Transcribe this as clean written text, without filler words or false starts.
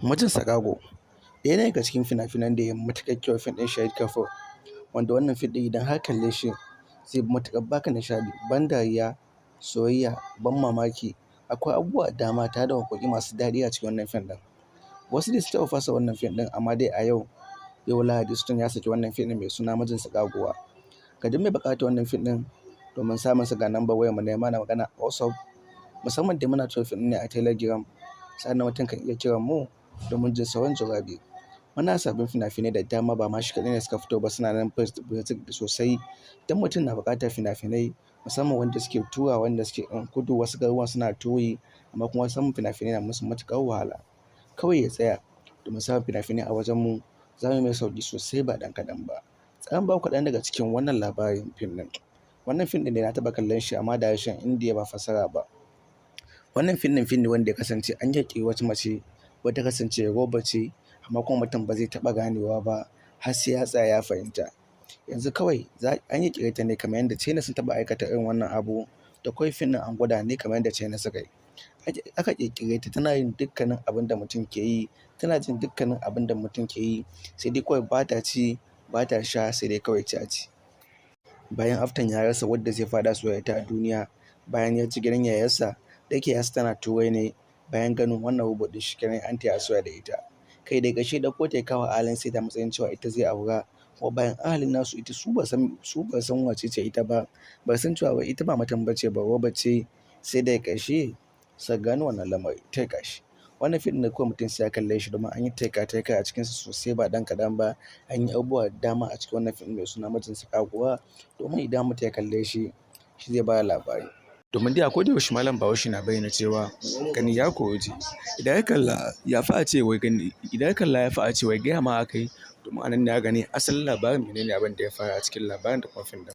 Mijin Sakago ɗaya ne daga cikin fina-finan da ya matuƙar kyau, fim ɗin Shahid Kapoor, wanda wannan fim ɗin idan har kalle shi zai matuƙar baka nishaɗi, ban dariya, soyayya, ban mamaki. Akwai abubuwa da dama tare da waƙoƙi masu daɗi a cikin wannan fim ɗin. Wasu dai sun taɓa fasa wannan fim ɗin, amma dai a yau, yau Lahadi, Stone ya saki wannan fim ɗin mai suna Mijin Sakaguwa. Ga duk mai buƙatar wannan fim ɗin domin samun sa, ga nambar wayar mu na mana magana a WhatsApp. Musamman dai muna tura fim ɗin ne a Telegram, sannan mutum kan iya kiran mu domin jin sauran jawabi. Muna sabbin fina-finai da dama, ba ma shi kaɗai ne suka fito ba, suna nan sosai. Idan mutum na buƙatar fina-finai, musamman wanda suke tura, wanda suke kudu, wasu garuruwan suna turi, amma kuma samun fina-finai na musu matuƙar wahala. Kawai ya tsaya domin samun fina-finai a wajen mu, za mu mai sauƙi sosai ba ɗan kaɗan ba. Zan ba ku kaɗan daga cikin wannan labarin fim ɗin. Wannan fim ɗin ne na taɓa kallon shi amma da harshen Indiya, ba fassara ba. Wannan fim ɗin fim ne wanda ya kasance an ƙirƙiri wata mace wadda ta kasance robot ce, amma kuma mutum ba zai taɓa ganewa ba har sai ya tsaya ya fahimta. Yanzu kawai an ƙirƙire ta ne kamar yadda China sun taɓa aikata irin wannan abu, da kawai fim ɗin an gwada ne kamar yadda China suka yi. Aka ƙirƙire ta, tana yin dukkanin abin da mutum ke yi, tana jin dukkanin abin da mutum ke yi, sai dai kawai ba ta ci, ba ta sha, sai dai kawai ci a ci. Bayan Aftan ya rasa wadda zai faɗa soyayya ta a duniya, bayan ya ci gidan yayarsa, da yake yayarsa tana Turai ne, bayan ganin wannan robot ɗin shi kenan an taya soyayya da ita. Kai dai ƙarshe ɗauko ta ya kawo ahalin sai ta matsayin cewa ita zai aura, kuma bayan ahalin nasu ita su ba san wace ce ita ba, ba san cewa ita ba mutum bace ba, robot ce, sai daga ƙarshe suka gano wannan lamari ta ƙarshe. Wannan fim ɗin da kawai mutum sai ya kalle shi, domin an yi taika-taika a cikinsa sosai ba ɗan kaɗan ba. An yi abubuwa da dama a cikin wannan fim mai suna Mijin Sakaguwa, domin idan mutum ya kalle shi, shi zai bada labari. Domin dai a koda yaushe Malam Bahaushe na bayyana cewa gani ya kori ji. Idan ya kalla ya fi a ce wai gani, idan ya kalla ya fi a ce wai gaya ma aka yi, domin a nan ne aka gani asalin labarin menene abin da ya faru a cikin labarin da kuma fim ɗin.